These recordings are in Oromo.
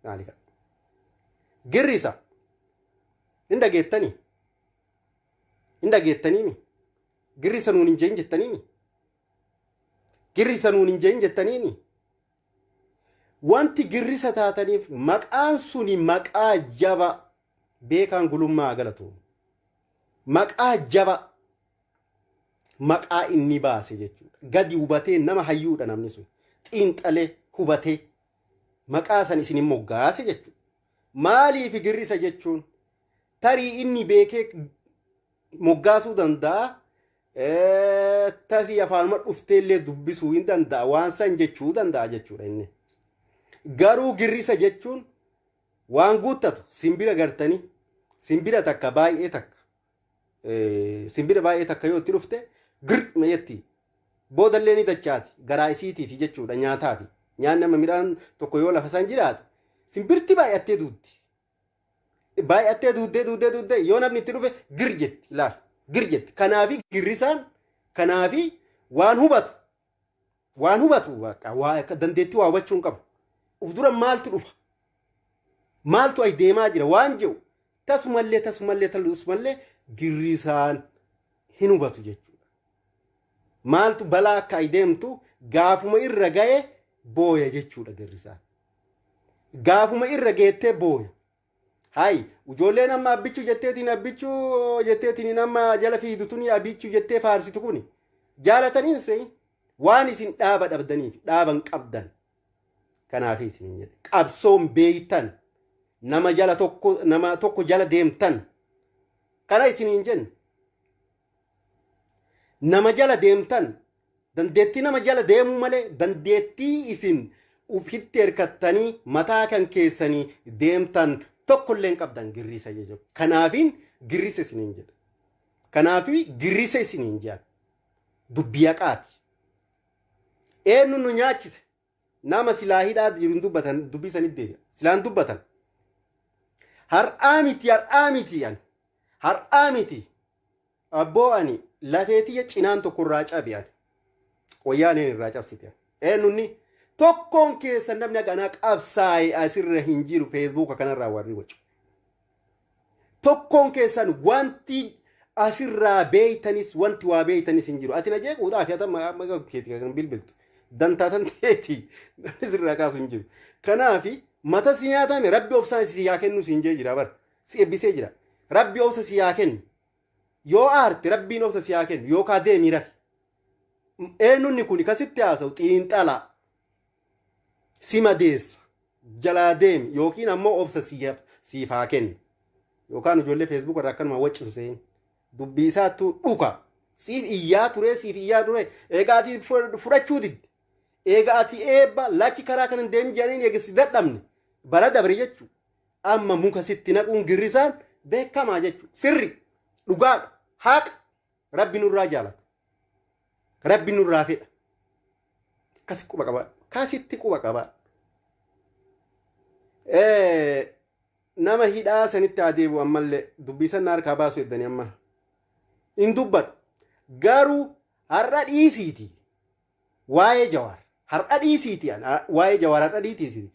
Maali kana? Girrisa. Hin dhageettanii? Hin dhageettaniimi? Girrisa nuun hin jeen jettaniimi? Girrisa nuun hin jeen jettaniimi? Wanti girrisa taataniif maqaan suni maqaa jaba beekaan gulummaa galatu. Maqaa jaba maqaa inni baase jechuudha. Gadi hubatee nama hayyuudha namni sun. Xiinxalee hubatee maqaa san isin moggaase jechuudha. Maaliif girrisa jechuun tarii inni beekee moggaasuu danda'a. Tarii afaanuma dhufteellee dubbisuu hin danda'a. Waan san jechuu danda'a jechuudha inni. Garuu girrisa jechuun waan guuttatu simbira gartanii simbira takka baay'ee takka simbira baay'ee takka yoo itti dhufte gir jetti boodallee ni dachaati garaa isiitiifi jechuudha nyaataafi nyaanni nama midhaan tokko yoo lafa san jiraate simbirti baay'attee duutti baay'attee duuddee duuddee duuddee yoo namni itti dhufe gir jetti ilaal gir jetti kanaafi girrisaan kanaafi waan hubatu waan hubatu waa dandeettii waa hubachuu hin qabu uf dura maaltu dhufa maaltu ay deemaa jira waan jedhu tasumallee tasumallee tasumallee girrisaan hin hubatu jechuudha. Maaltu balaa akka ay deemtu gaafuma irra ga'e booya jechuudha girrisaan. Gaafuma irra geettee booya. Hayi ijoolleen amma abbichuu jetteetiin abbichuu jetteetiin amma jala fiidu tuni abbichuu jettee faarsitu kuni jaalataniin se'i waan isin dhaaba dhabdaniif dhaaban qabdan. Kanaaf isin jedhe qabsoon beeytan nama jala tokko nama tokko jala deemtan kana isiniin jenne nama jala deemtan dandeettii nama jala deemuu malee dandeettii isin ufitti hirkattanii mataa kan keessanii deemtan tokkollee hin qabdan girrisa jechuudha. Kanaafiin girrisa isiniin jedha. Kanaafi girrisa isiniin jedha. Dubbii haqaati. Eenyu nu nyaachise? Nama silaa hidhaa jiru hin dubbatan dubbii sanitti deebi'a. Silaan dubbatan. Har'aa miti har'aa miti ani. Har'aa miti. Abboo ani lafeetiyya cinaan tokko irraa cabe ani. Wayyaaneen irraa cabsite. Eenyunni tokkoon keessa namni haganaa qabsaa'e asirra hin jiru feesbuuka kanarraa warri wacu. Tokkoon keessan wanti asirraa beeytanis wanti waa beeytanis hin jiru. Ati na jeequudhaaf yaa amma keeti kan bilbiltu. Dantaa tan ta'eeti namni sirraa kaasu hin jiru. Kanaafi mata si nyaatame rabbi obsaan si yaa kennu siin jee jira bara. Si eebbisee jira. Rabbi obsa si yaa kennu. Yoo aarte rabbiin obsa si yaa kennu yookaan deemii rafi. Eenyunni kun kasitti haasa'u xiinxalaa. Si madeessa. Jalaa deemi yookiin ammoo obsa siif haa kennu. Yookaan ijoollee feesbuuk irraa akkanuma waccisu seen. Dubbii isaattuu dhuka. Siif iyyaa ture siif iyyaa ture egaa ati fudhachuu didde. Egaa ati eebba lakki karaa kana hin deemin jedhaniin eega si dadhabne bara dabre jechuudha. Amma muka sitti naquun girrisaan beekamaa jechuudha. Sirri dhugaadha haqa rabbi nurraa jaalata. Rabbi nurraa fedha. Kasi quba qabaadhu. Kasitti quba qabaadhu. Nama hidhaa sanitti haa deebi'u ammallee dubbii sana harkaa baasu eddanii amma. Hin dubbadhu. Garuu har'a dhiisiiti. Waa'ee Jawaar. Har'a dhiisiiti waa'ee Jawaar har'a dhiisiiti.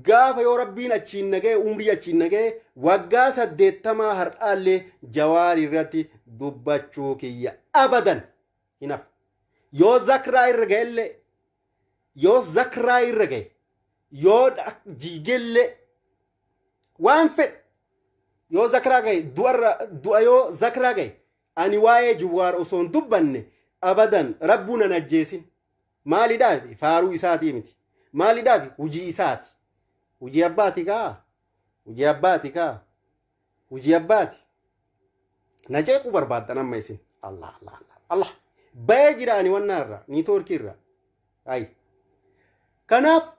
Gaafa yoo rabbiin achiin naga'e umrii achiin naga'e waggaa 80 har'aallee Jawaar irratti dubbachuu kiyya abadan hin hafu. Yoo zakraa irra ga'ellee yoo zakraa irra ga'e yoo jiigellee waan fedhe yoo zakraa ga'e du'arra du'a yoo zakraa ga'e ani waa'ee Jawaar osoo hin dubbanne abadan rabbuu nan ajjeesin. Maaliidhaaf faaruu isaatii miti. Maaliidhaaf hojii isaati. Hojii abbaati kaa. Hojii abbaati kaa. Hojii abbaati. Na jeequu barbaaddan amma isin. Allah Allah Allah Allah. Bayee jira ani wannaa irraa niitoorkii irraa. Ayi. Kanaaf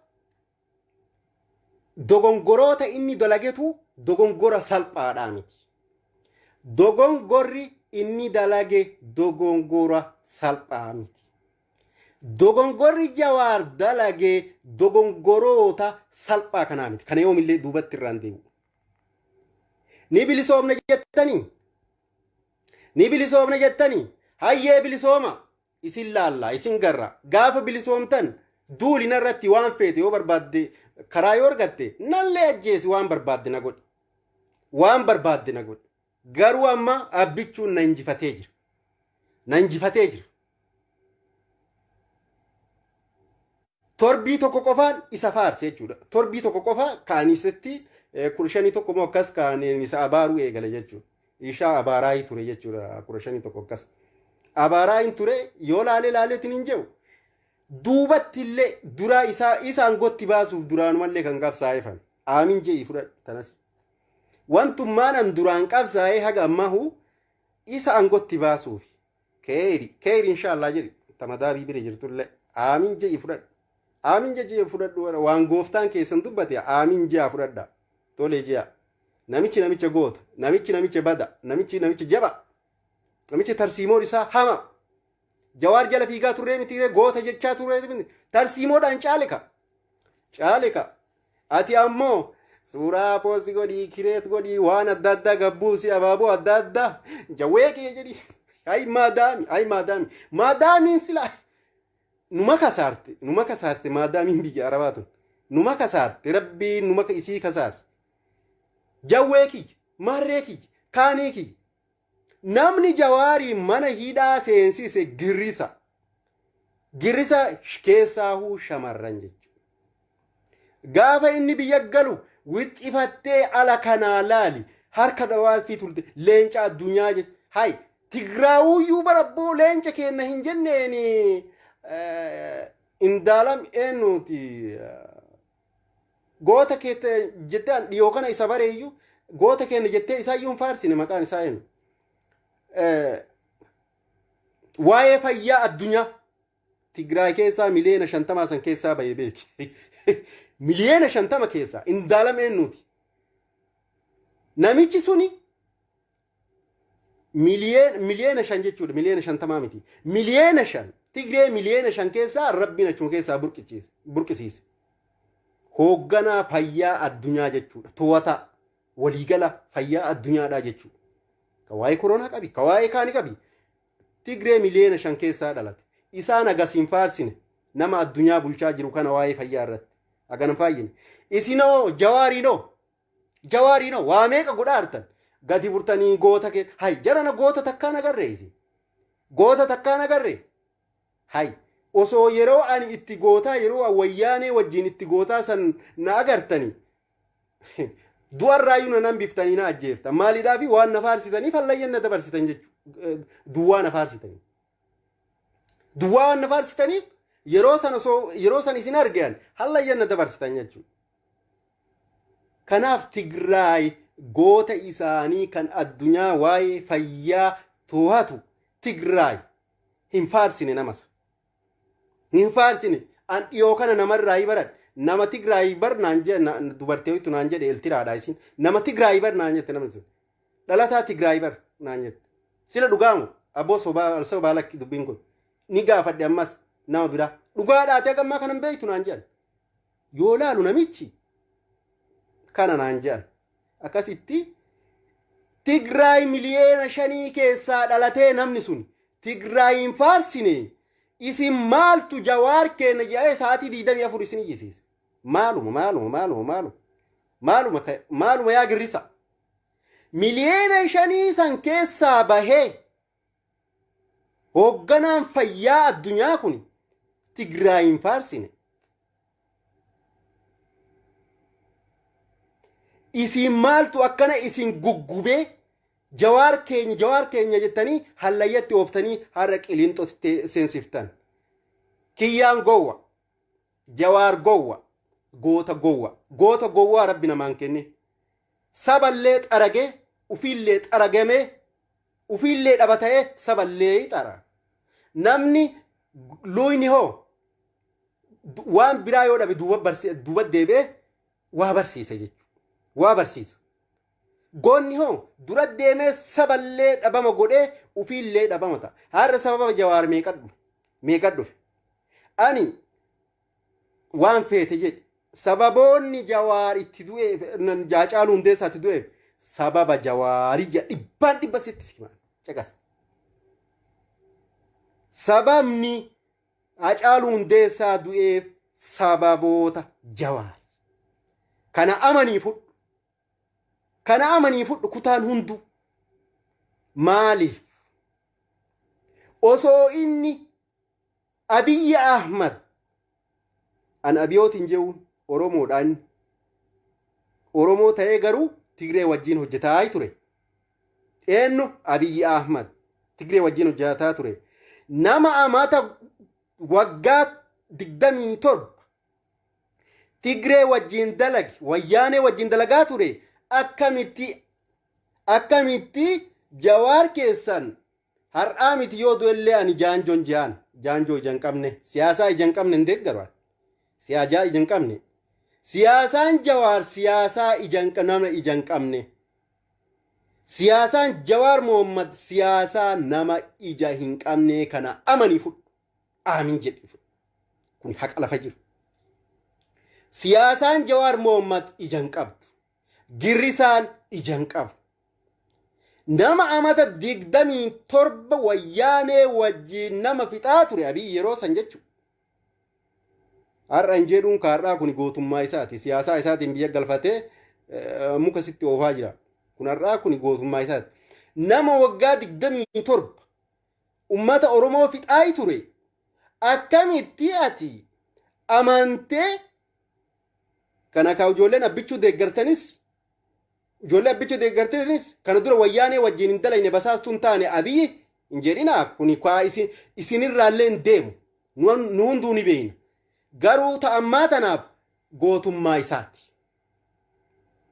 dogongoroota inni dalagetu dogongora salphaadhaa miti. Dogongorri inni dalage dogongora salphaa miti. Dogongorri Jawaar dalage dogongoroota salphaa kanaa miti. Kana yoomillee duubatti irraan deebi'u. Ni bilisoomna jettanii? Ni bilisoomna jettanii? Hayyee bilisooma. Isin laalla, isin garra. Gaafa bilisoomtan Duuli narratti waan feete yoo barbaadde, karaa yoo argatte nallee ajjeesi, waan barbaadde na godhi. Waan barbaadde na godhi. Garuu amma Abbichuun na injifatee jira. Na injifatee jira. Torbii tokko qofaan isa faarse jechuudha. Torbii tokko qofa kaanisetti 51 moo akkas kaaniin isa abaaruu eegale jechuudha. Ishaa abaaraayii ture jechuudha, 51 akkas. Abaaraayiin ture yoo laalee laaleetiin hin jedhu. Duubatti illee duraa isaa isaan gotti baasuuf duraanumallee kan qabsaa'eefan. Aamin je'i fudhadhu tanas. Wantummaan an duraan qabsaa'ee haga ammahu isa angotti baasuuf. Keeri keeri inshaallah jedhi tamadaabii bira jirtullee aamin je'i fudhadhu. Aamin je'i fudhadhu, waan gooftaan keessan dubbate aamin je'a fudhadha. Tole je'a. Namichi namicha goota, namichi namicha bada, namichi namicha jaba, namichi tarsiimoon isaa hama. Jawaar jala fiigaa turree miti, goota jechaa turree miti, tarsiimoodhaan caalika. Caalika. Ati ammoo suuraa post godhii, create godhii, waan adda addaa gabbuusi, abaaboo adda addaa jawwee kee jedhi. Ay maadaami, ay maadaami, maadaamiin sila numa kasaarte, numa kasaarte. Maadaamiin biyya arabaa tun numa kasaarte, rabbiin numa isii kasaarse. Jawwee kiyya, marree kiyya, kaanii kiyya. Namni Jawaarii mana hidhaa seensise girrisa. Girrisa keessaahuu shamarran jechuudha. Gaafa inni biyya galu wixxifattee ala kanaa laali, harka dhawaatii turte, leenca addunyaa jechuudha. Hay, Tigraawuyyuu barabboo leenca kenna hin jenneeni, indaalam eenyuti goota keette jettee dhiyoo kana isa bareeyyuu goota kenna jettee isaayyuu hin faarsine, maqaan isaa eenyu. Waa'ee fayyaa addunyaa Tigraay keessaa 50 miliyoona san keessaa bahee beeki. 50 miliyoona keessaa indaalam eenyuti. Namichi suni 5 miliyoona jechuudha, 50 miliyoona miti. 5 miliyoona, Tigree 5 miliyoona keessaa rabbiin achuma keessaa burqisiise. Hoogganaa fayyaa addunyaa jechuudha. To'ataa waliigala fayyaa addunyaadhaa jechuudha. Ka waa'ee koronaa qabi, ka waa'ee kaani qabi. Tigree 5 miliyoona keessaa dhalate. Isaan agas hin faarsine, nama addunyaa bulchaa jiru kana waa'ee fayyaa irratti. Hagana hin faayyine. Isinoo Jawaariinoo, Jawaariinoo waa meeqa godhaa jirtan? Gadi burtanii goota kee. Hay, jarana goota takkaan agarree isin. Goota takkaan agarree. Hay, osoo yeroo ani itti gootaa, yeroo wayyaanee wajjin itti gootaa san na agartanii, du'arraayyuu na nan biftanii na ajjeefta. Maaliidhaafi? Waan na faarsitanii fallayyan na dabarsitan jechuudha. Duwwaa na faarsitanii. Duwwaa waan na faarsitaniif yeroo san, osoo yeroo san isin argan hallayyan na dabarsitan jechuudha. Kanaaf Tigraay goota isaanii kan addunyaa waa'ee fayyaa to'atu Tigraay hin faarsine namasa. Hin faarsine. An dhiyoo kana namarraa hi baradhe. Nama Tigraay bar naan jedhe, dubartii wayitu naan jedhe, Eltiraadha isin. Nama Tigraay bar naan jette namni sun. Dhalataa Tigraay bar naan jette. Sila dhugaamu abboo, sobaa sobaa, lakki dubbiin kun. Ni gaafadhe ammas nama biraa. Dhugaadhaati, haga ammaa kana hin beektu naan jedhan. Yoo laalu namichi kana naan jedhan. Akkasitti Tigraay 5 miliyoona keessaa dhalatee namni sun Tigraay hin faarsine. Isin maaltu Jawaar keenya jedhee sa'aatii 24 isin iyyisiise? Maaluma, maaluma, maaluma, maaluma, maaluma, maaluma yaa girrisa? 5 miliyoona san keessaa bahee hoogganaan fayyaa addunyaa kun Tigraay hin faarsine. Isin maaltu akkana isin guggubee Jawaar keenya, Jawaar keenya jettanii hallayyatti ooftanii har'a Qilinxoo seensiftan? Kiyyaan gowwa, Jawaar gowwa, goota gowwa, goota gowwaa rabbi namaan kenne. Saballee xaragee, ufiillee xaragamee, ufiillee dhabata'ee, saballee xara. Namni luyni hoo waan biraa yoo dhabe duuba deebi'ee waa barsiisa jechuudha. Waa barsiisa. Goonni hoo dura deemee saballee dhabama godhee ufiillee dhabama ta'a. Har'a sababa Jawaar meeqa dhufe? Meeqa dhufe? Ani waan feete jedhe, sababoonni Jawaar itti du'eef, Haacaaluu Hundeessaa itti du'eef sababa Jawaarii jedha, dhibbaan dhibba sitti simaan caqas. Sababni Haacaaluu Hundeessaa du'eef Sababoota Jawaar. Kana amanii fudhu. Kana amanii fudhu kutaan hunduu. Maaliif? Osoo inni Abiyyi Ahmad an Abiyootiin jehuun Oromoodha inni. Oromoo ta'ee garuu Tigree wajjin hojjetaa ture. Eenyu? Abiyyi Ahmad Tigree wajjin hojjetaa ture. Nama amata waggaa 27 Tigree wajjin dalage, Wayyaanee wajjin dalagaa ture, akkamitti Jawaar keessan har'aa miti yoo du'ellee ani jaanjoon je'an jaanjoo ija hin qabne, siyaasaa ija hin qabne hin deeggaru. Siyaasaa ija hin qabne. Siyaasaan Jawaar siyaasaa ija hin nama ija hin qabne. Siyaasaan Jawaar Mohammad siyaasaa nama ija hin qabne kana amanii fudhu. Aamin jedhi fudhu. Kun haqa lafa jiru. Siyaasaan Jawaar Mohammad ija hin qabdu. Girrisaan ija hin qabu. Nama amata 27 Wayyaanee wajjin nama fixaa ture Abiy yeroo san jechuudha. Har'a hin jedhuun kaarraa kun gootummaa isaati. Siyaasaa isaatiin biyya galfatee muka sitti oofaa jira. Kun har'aa kun gootummaa isaati. Nama waggaa 27 ummata Oromoo fixaa ture. Akkamitti ati amantee kana kaa ijoolleen Abbichuu deeggartanis, ijoollee Abbichuu deeggartanis, kana dura Wayyaanee wajjin hin dalagne, basaastuu hin taane Abiyyi hin jedhinaa. Kuni kaa isinirraallee hin deemu, nu hunduu ni beekna. Garuu ta'ammaa tanaaf gootummaa isaati.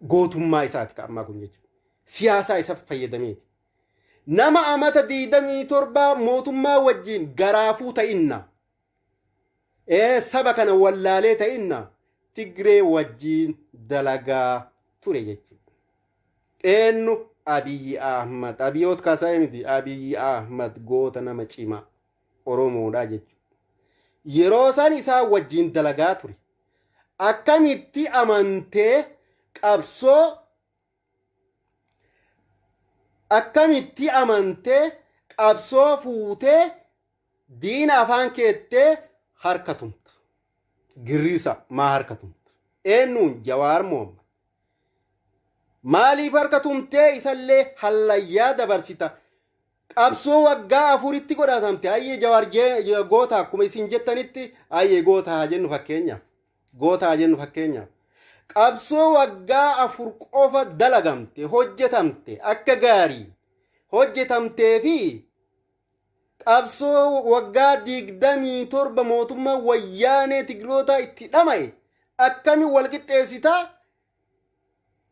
Gootummaa isaati ka'ammaa kun jechuudha. Siyaasaa isa fayyadameeti. Nama amata 27 mootummaa wajjin garaafuu ta'inna. Saba kana wallaalee ta'inna Tigree wajjin dalagaa ture jechuudha. Eenyu? Abiyyi Ahmad. Abiyyoot Kaasaayee miti. Abiyyi Ahmad goota nama cimaa Oromoodha jechuudha. Yeroo san isaa wajjin dalagaa ture. Akkamitti amantee qabsoo, akkamitti amantee qabsoo fuutee diina afaan keettee harka tumta? Girrisa maa harka tumta? Eenyuun? Jawaar Mohammad. Maaliif harka tumtee isallee hallayyaa dabarsita? Qabsoo waggaa 4tti godhatamte. Ayyee, Jawaar goota akkuma isin jettanitti, ayyee goota haa jennu fakkeenyaaf. Goota haa jennu fakkeenyaaf. Qabsoo waggaa 4 qofa dalagamte, hojjetamte, akka gaarii hojjetamtee fi qabsoo waggaa 27 mootummaa Wayyaanee Tigrootaa itti dhama'e akkami wal qixxeessitaa?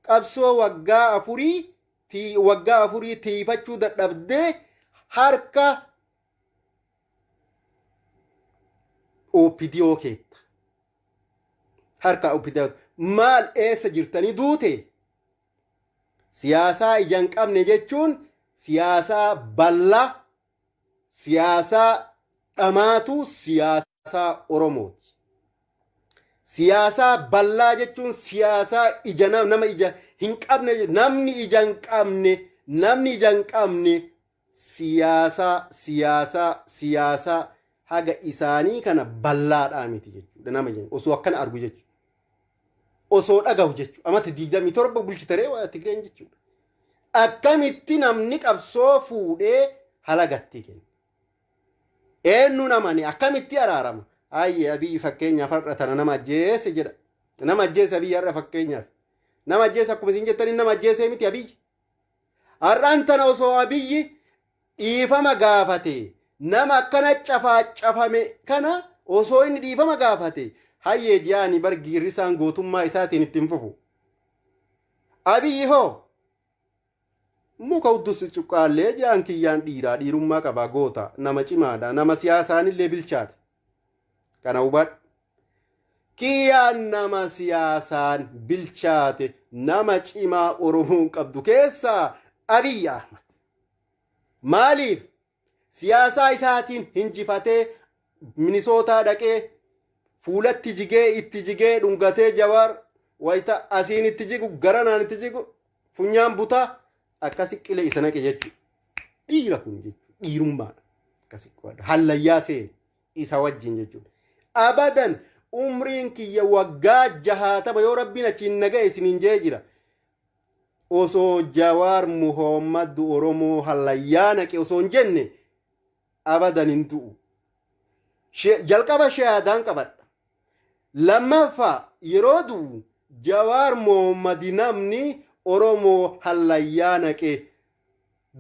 Qabsoo waggaa 4 waggaa 4 tiifachuu dadhabdee harka OPDO keetta. Harka OPDO maal eessa jirtanii duute? Siyaasaa ija hin qabne jechuun siyaasaa bal'aa, siyaasaa dhamaatu, siyaasaa Oromooti. Siyaasaa bal'aa jechuun siyaasaa ija nama ija hin qabne, namni ija hin qabne, namni ija hin qabne siyaasaa haga isaanii kana bal'aadhaa miti jechuudha nama jennu osoo akkana argu jechuudha. Osoo dhagahu jechuudha. Amata 27 bulchitaree waa Tigreen jechuudha. Akkamitti namni qabsoo fuudhee halagatti kenna? Eenyuun amane? Akkamitti araarama? Ayyee, Abiyyi fakkeenyaaf har'a tana nama ajjeese jedha. Nama ajjeese Abiyyi har'a fakkeenyaaf. Nama ajjeese akkuma isin jettanii nama ajjeesee miti Abiyyi. Har'aan tana osoo Abiyyi dhiifama gaafate, nama akkana cafaa cafame kana osoo inni dhiifama gaafate, hayyee ji'aani bar giirrisaan gootummaa isaatiin ittiin fufu. Abiyyi hoo muka uddus cuqqaallee ji'aan kiyyaan dhiiraa, dhiirummaa qabaa, goota, nama cimaadha, nama siyaasaanillee bilchaate. Kana hubadhu. Kiyyaan nama siyaasaan bilchaate, nama cimaa Oromoon qabdu keessaa Abiyyi Ahmad. Maaliif? Siyaasaa isaatiin hinjifatee Minisootaa dhaqee fuulatti jigee, itti jigee dhungatee, Jawaar wayita asiin itti jigu garanaan itti jigu funyaan butaa akkasi qilee isa naqe jechuudha. Dhiira kun jechuudha. Dhiirummaadha. Akkasi hallayyaa seene isa wajjin jechuudha. Abadan Umriin kiyya waggaa 60 yoo rabbiin achiin naga'e isiniin jee jira. Osoo Jawaar Muhammad Oromoo hallayyaa naqe osoo hin jenne abadan hin du'u. Jalqaba shahaadaan qabadha. Lammaffaa yeroo du'u Jawaar Muhammad namni Oromoo hallayyaa naqe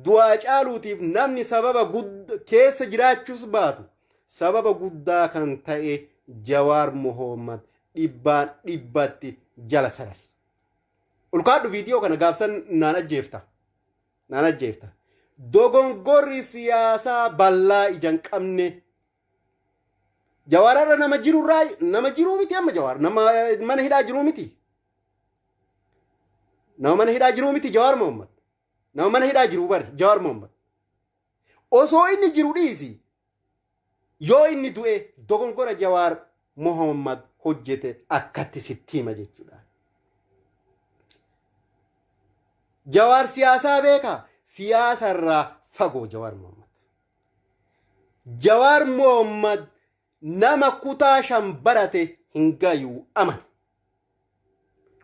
du'aa caaluutiif namni sababa keessa jiraachuus baatu sababa guddaa kan ta'e Jawaar Muhammad dhibbaan dhibbatti jala sarari. Ulkaadhu viidiyoo kana gaafsan naan ajjeefta. Naan ajjeefta. Dogongorri siyaasaa bal'aa ija hin qabne. Jawaararra nama jirurraa nama jiruu miti amma Jawaar nama mana hidhaa jiruu miti. Nama mana hidhaa jiruu miti Jawaar Muhammad. Nama mana hidhaa jiruu bari Jawaar Muhammad. Osoo inni jiru dhiisi. Yoo inni du'e dogongora Jawaar Muhammad hojjete akkatti sitti hima jechuudha. Jawaar siyaasaa beekaa? Siyaasarraa fagoo Jawaar Muhammad. Jawaar Muhammad nama kutaa 5 barate hin gayuu aman.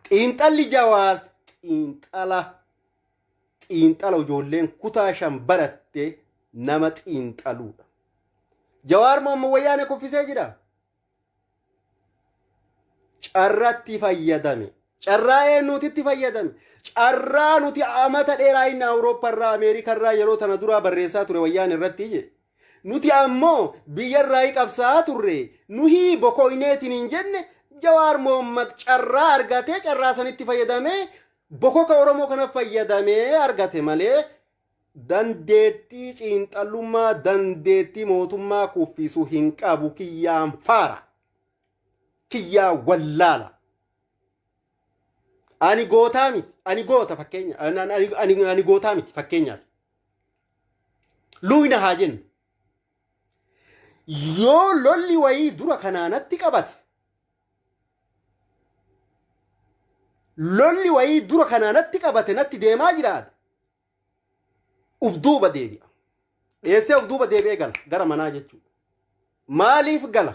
Xiinxalli Jawaar xiinxala ijoolleen kutaa 5 baratte nama xiinxaluudha. Jawaar Muhammad wayyaane kuffisee jira. Carratti fayyadame. Carraa eenyutitti fayyadame? Carraa nuti amata dheeraa inni Awurooppaarraa Ameerikarraa yeroo tana duraa barreessaa ture wayyaan irratti je. Nuti ammoo biyyarraa qabsaa'aa turre nuhi bokoineetiin hin jenne. Jawaar Muhammad carraa argatee carraa sanitti fayyadamee bokoka Oromoo kana fayyadamee argate malee dandeettii xiinxallummaa dandeettii mootummaa kuffisuu hin qabu. Kiyyaan faara. Kiyyaa wallaala. Ani gootaa miti. Ani goota fakkeenya. Ani gootaa miti fakkeenyaaf. Luuyna haa jennu. Yoo lolli wayii dura kanaanatti qabate. Lolli wayii dura kanaanatti qabate natti deemaa jiraadha. Uf duuba deebi'a. Dheessee uf duuba deebi'ee gala gara manaa jechuudha. Maaliif gala?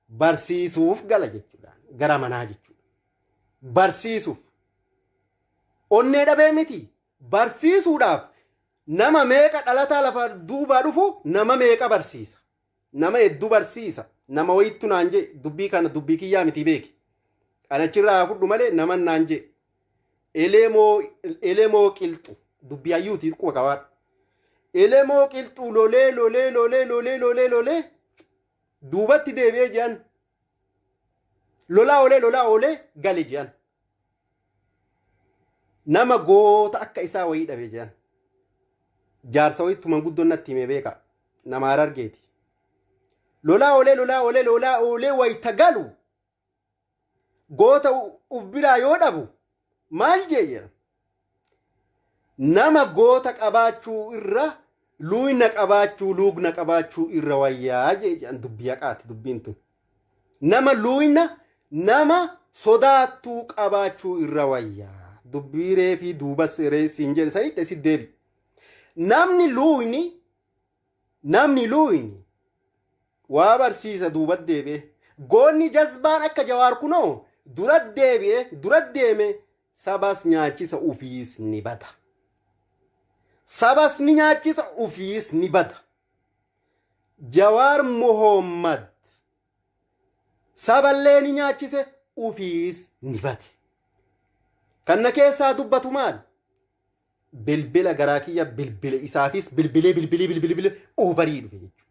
Barsiisuuf gala jechuudha. Gara manaa jechuudha. Barsiisuuf. Onnee dhabee miti. Barsiisuudhaaf nama meeqa dhalataa lafa duubaa dhufu nama meeqa barsiisa. Nama hedduu barsiisa. Nama wayittu naan jee dubbii kana dubbii kiyyaa miti beeki. Kan achirraa fudhu malee nama naan jee. Elemoo qilxu dubbii hayyuutii quba qabaadha. Elemoo qilxu lolee lolee lolee lolee lolee lolee duubatti deebi'ee jedhan. Lolaa oolee lolaa oolee gale jedhan. Nama goota akka isaa wayii dhabe jedhan. Jaarsa wayittu manguddoon natti himee beeka. Nama Harargeeti. Lolaa oolee lolaa oolee lolaa oolee wayita galu goota uf biraa yoo dhabu maal jee jedha. Nama goota qabaachuu irra luuyna qabaachuu luugna qabaachuu irra wayyaa jee jedhan. Dubbii haqaati dubbiin tun. Nama luuyna nama sodaattuu qabaachuu irra wayyaa. Dubbii reefii duubas reessiin jedhe sanitti si deebi. Namni luuyni waa barsiisa duuba deebi'e. Goonni jazbaan akka Jawaar kunoo dura deebi'e dura deeme sabas nyaachisa ufiis ni bada. Sabas ni nyaachisa ufiis ni bada. Jawaar Muhammad saballee ni nyaachise ufiis ni bade. Kanna keessaa dubbatu maal? Bilbila garaa kiyya bilbila isaafis bilbilee bilbilee bilbilee bilbilee oovarii dhufe jechuudha.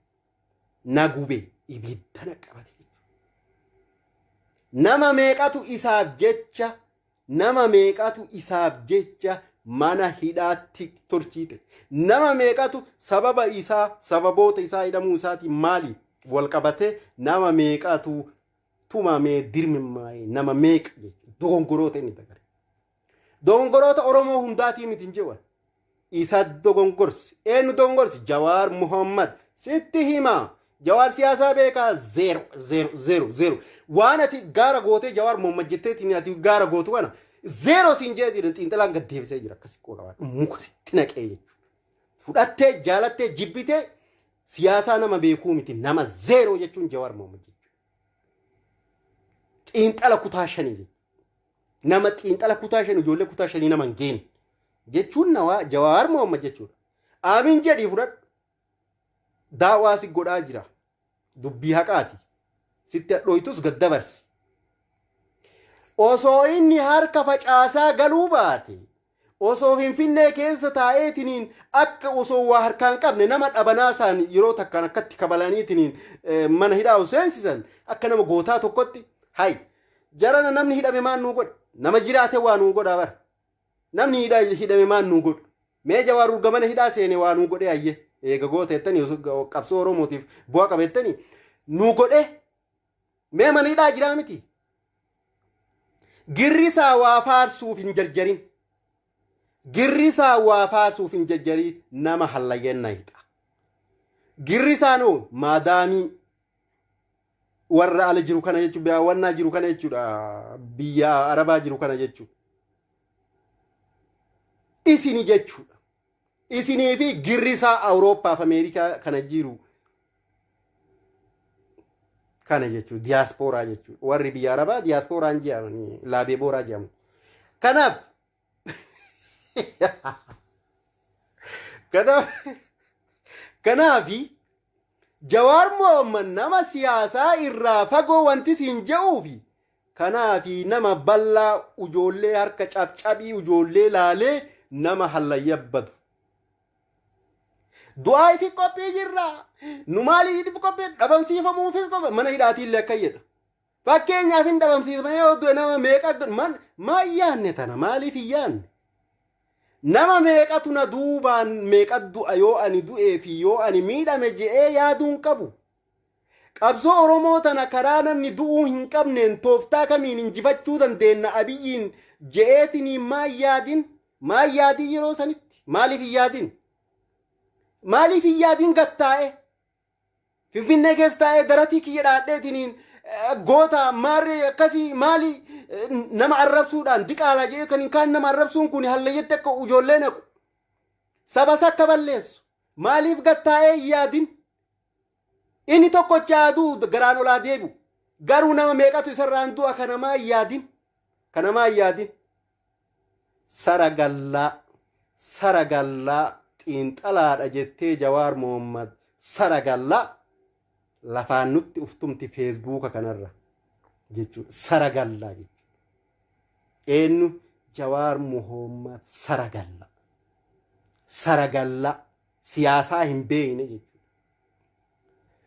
Na gubee ibidda na qabate jechuudha. Nama meeqatu isaaf jecha nama meeqatu isaaf jecha mana hidhaatti torchiite. Nama meeqatu sababa isaa sababoota isaa hidhamuu isaatiin maali wal qabatee nama meeqatu tumamee dirmimmaa'ee nama meeqa jechuudha. Dogongoroota inni dagare. Dogongoroota Oromoo hundaatii miti hin jedhan. Isa dogongorsi. Eenyu dogongorsi? Jawaar Muhammad. Sitti hima. Jawaar siyaasaa beekaa 0 0 0 0. Waan ati gaara gootee Jawaar Muhammad jetteetiin ati gaara gootu kana 0 siin jee jedhan xiinxalaan gad deebisee jira. Akkasii qola muka sitti naqee jechuudha. Fudhattee jaalattee jibbitee siyaasaa nama beekuu miti nama 0 jechuun Jawaar Muhammad jechuudha. Xiinxala kutaa shanii jechuudha. Nama xiinxala kutaa shanii ijoollee kutaa shanii nama hin geenne jechuun nawaa Jawaar Mohaammed jechuudha. Amiin jedhii fudhadhu. Daawwaa si godhaa jira. Dubbii haqaati. Sitti hadhooytus gad dabarsi. Osoo inni harka facaasaa galuu baate, osoo Finfinnee keessa taa'eetiniin akka osoo waa harkaan qabne nama dhabanaa isaan yeroo takkaan akkatti kabalaniitiniin mana hidhaa seensisan, akka nama gootaa tokkotti, hay jarana, namni hidhame maan nuu godha? Nama jiraate waa nuu godha bara. Namni hidhame maan nuu godha? Mee Jawaar urga mana hidhaa seene waa nuu godhe? Ayye, eega goota jettanii, qabsoo Oromootiif bu'aa qabeettanii nuu godhe, mee mana hidhaa jiraa miti? Girrisaa waa faarsuuf hin jarjarin. Girrisaa waa faarsuuf hin jarjarin, nama hallayyan hixa. Girrisaanoo maadaamii warra ala jiru kana jechuudha, wannaa jiru kana jechuudha, biyya Arabaa jiru kana jechuudha. Isini jechuudha. Isinii fi girrisaa Awurooppaa fi Ameerikaa kana jiru kana jechuudha, diyaaspooraa jechuudha. Warri biyya Arabaa diyaasporaan jedhaman, laabee booraa jedhamu. Kanaaf Jawaar Mohaammed nama siyaasaa irraa fagoo wanti siin je'uufi kanaafi, nama bal'aa ijoollee harka cabcabii ijoollee laalee nama hallayyabbatu. Du'aa ifi qophii jirra. Nu maaliif qophii dhabamsiifamuufis qophii mana hidhaatiillee akka jedha. Fakkeenyaaf hin dhabamsiifamee yoo du'e nama meeqa maa yaanne tana maaliif hin yaanne? Nama meeqatu na duubaan meeqa du'a yoo ani du'ee fi yoo ani miidhame je'ee yaaduun qabu. Qabsoo Oromoo tana karaa namni du'uu hin qabneen tooftaa kamiin injifachuu dandeenya Abiyyiin je'eetiniin maa yaadin? Maa yaadin yeroo sanitti? Maaliif hin yaadin? Maaliif hin yaadin gattaa'e? Finfinnee keessa taa'ee daratii kiyya dhaadheetiniin goota maarree akkasii maali nama arrabsuudhaan diqaalaa jedhee kan hin kaan nama arrabsuun kun hallayyatti akka ijoollee naqu. Sabas akka balleessu. Maaliif gattaa'ee hin yaadin? Inni tokkocha aduu garaan olaa deebi'u. Garuu nama meeqatu isarraan du'a, kanamaa hin yaadin. Kanamaa hin yaadin. Saragallaa, saragallaa xiinxalaadha jettee Jawaar Mohammad saragallaa lafaan nutti uftumti Feesbuuka kanarra jechuudha. Saragallaa jechuudha. Eenyu? Jawaar Mohammad saragallaa. Saragallaa siyaasaa hin beekne jechuudha.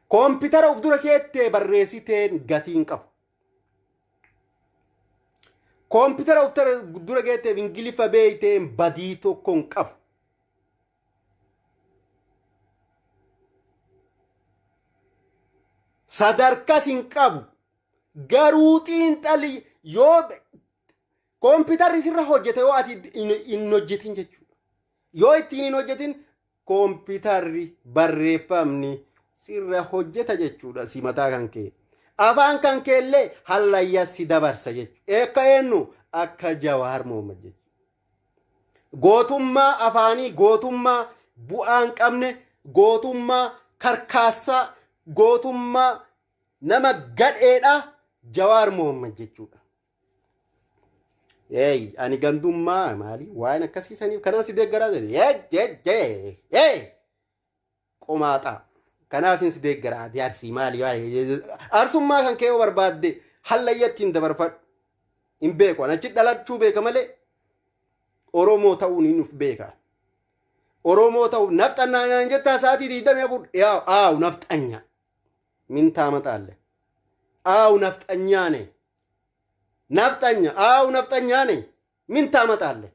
Koompitara of dura keettee barreessiteen gatii hin qabu. Koompitara of dura keettee Ingiliffa beekteen badii tokko hin qabu. Sadarkas hin qabu. Garuu xiinxalli yoo koompitarri sirra hojjete, yoo ati hin hojjetin jechuudha. Yoo ittiin hin hojjetin, koompitarri barreeffamni sirra hojjeta jechuudha, si mataa kan kee. Afaan kan kee illee hallayya si dabarsa jechuudha. Akka eenyu? Akka Jawaar Mohammad jechuudha. Gootummaa afaanii, gootummaa bu'aa hin qabne, gootummaa karkaassaa, gootummaa nama gadheedha Jawaar Mohammad jechuudha. Eey, ani gandummaa maali waan akkasiisaniif kanaan si deeggaraa jedhe jee jee qomaaxaa. Kanaaf si deeggaraa ati Arsii maali? Arsummaa kan kee yoo barbaadde hallayyatti hin dabarfadhu. Hin beeku, ani achi dhalachuu beeka malee Oromoo ta'uun hin beeka. Oromoo ta'uuf nafxannaa naan jettaa sa'aatii 24 yaa aawu nafxanya. Min taamaxaalle. Aawu nafxanyaane. Nafxanya aawu nafxanyaane. Min taamaxaalle.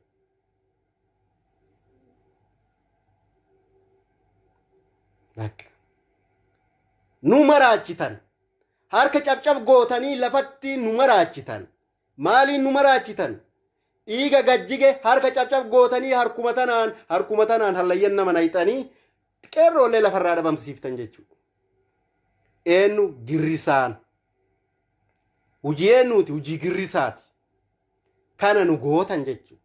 Bakka. Nu maraachitan. Harka cabcab gootanii lafatti nu maraachitan. Maaliin nu maraachitan? Dhiiga gajjige harka cabcab gootanii harkuma tanaan hallayyan nama nayxanii qeerroollee lafarraa dhabamsiiftan jechuudha. Eenyu? Girrisaan. Hujii eenyuuti? Hujii girrisaati. Kana nu gootan jechuudha.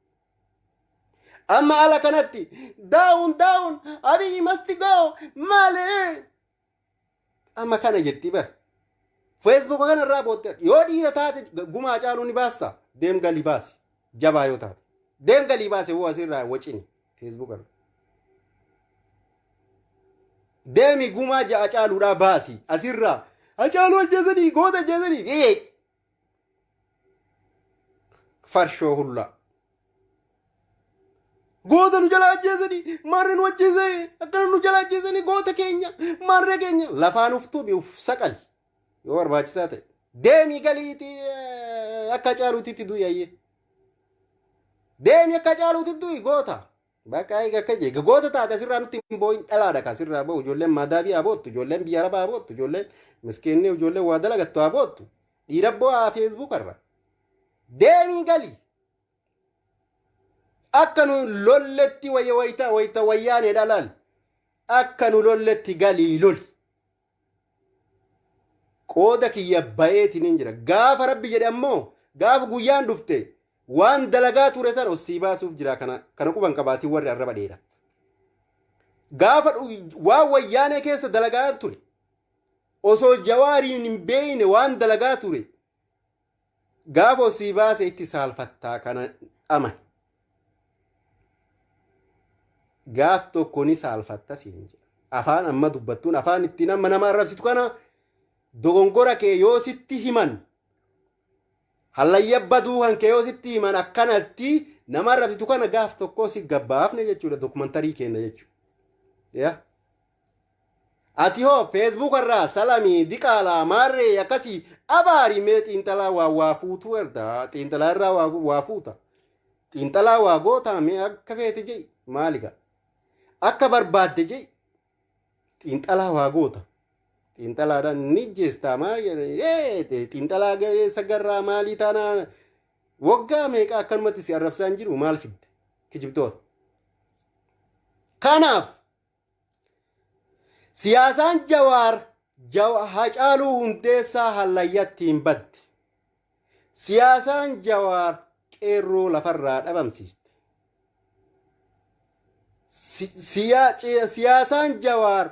Amma ala kanatti down down, Abiy must go maali? Amma kana jetti bara. Feesbuuka kanarraa bootte. Yoo dhiira taate gumaa Hacaaluu ni baasta. Deem galii baasi. Jabaa yoo taate. Deem galii baasi, hoo asirraa wacini feesbuuka irra. Deemi, gumaa Hacaaluudhaa baasi asirraa. Hacaaluu ajjeesanii, goota ajjeesanii. Ee! Farshoo hullaa. Goota nu jala ajjeesanii, maarree nu ajjeesanii, akkana nu jala ajjeesanii, goota keenya, maarree keenya. Lafaan uftuu uf saqali yoo barbaachisaa ta'e. Deemi galiitii akka Hacaaluutitti du'i ayyee. Deemi, akka Hacaaluutitti du'i goota. Bakka eega akka jee goota taate asirraa nutti hin boo'in. Dhalaadha ka asirraa ba'u. Ijoolleen maadaabii haa boottu, ijoolleen biyya arabaa haa boottu, ijoolleen miskiinni, ijoolleen waa dalagattu haa boottu. Dhiira bo'aa feesbuukarra. Deemii gali. Akka nu lolletti wayya wayita wayita wayyaaneedha laal. Akka nu lolletti galii loli. Qooda kiyya bayeetiin hin jira. Gaafa Rabbi jedhe ammoo, gaafa guyyaan dhufte, waan dalagaa ture sana osii baasuuf jira. Kana quban qabaatiin warri arraba dheerattu. Gaafa waan wayyaanee keessa dalagaa ture, osoo Jawaariin hin beeyne waan dalagaa ture, gaafa osii baase itti saalfattaa, kana aman. Gaaf tokko ni saalfatta siin jedha. Afaan amma dubbattuun, afaan ittiin amma nama arrabsitu kana, dogongora kee yoo sitti himan, hallayya baduu kan kee yoo sitti himan, akkanatti nama arrabsitu kana gaaf tokko si gabbaafne jechuudha, dokumantarii kenna jechuudha. Yaa. Ati hoo feesbuuk irraa salamii diqaalaa maarree akkasii abaari. Mee xiinxalaa waa waa fuutuu erga xiinxalaa irraa waa waa fuuta. Xiinxalaa waa gootaa, mee akka feete je'i, maali gaa, akka barbaadde je'i, xiinxalaa waa goota. Xiinxalaadhaan ni jeestaa, maal xiinxalaa gaheessa garraa maalii taanaa, waggaa meeqa akkanumatti si arrabsaa hin jiru, maal fidde kijibdoota. Kanaaf siyaasaan Jawaar Hacaaluu Hundeessaa hallayyatti hin badde. Siyaasaan Jawaar qeerroo lafarraa dhabamsiiste. Siyaasaan Jawaar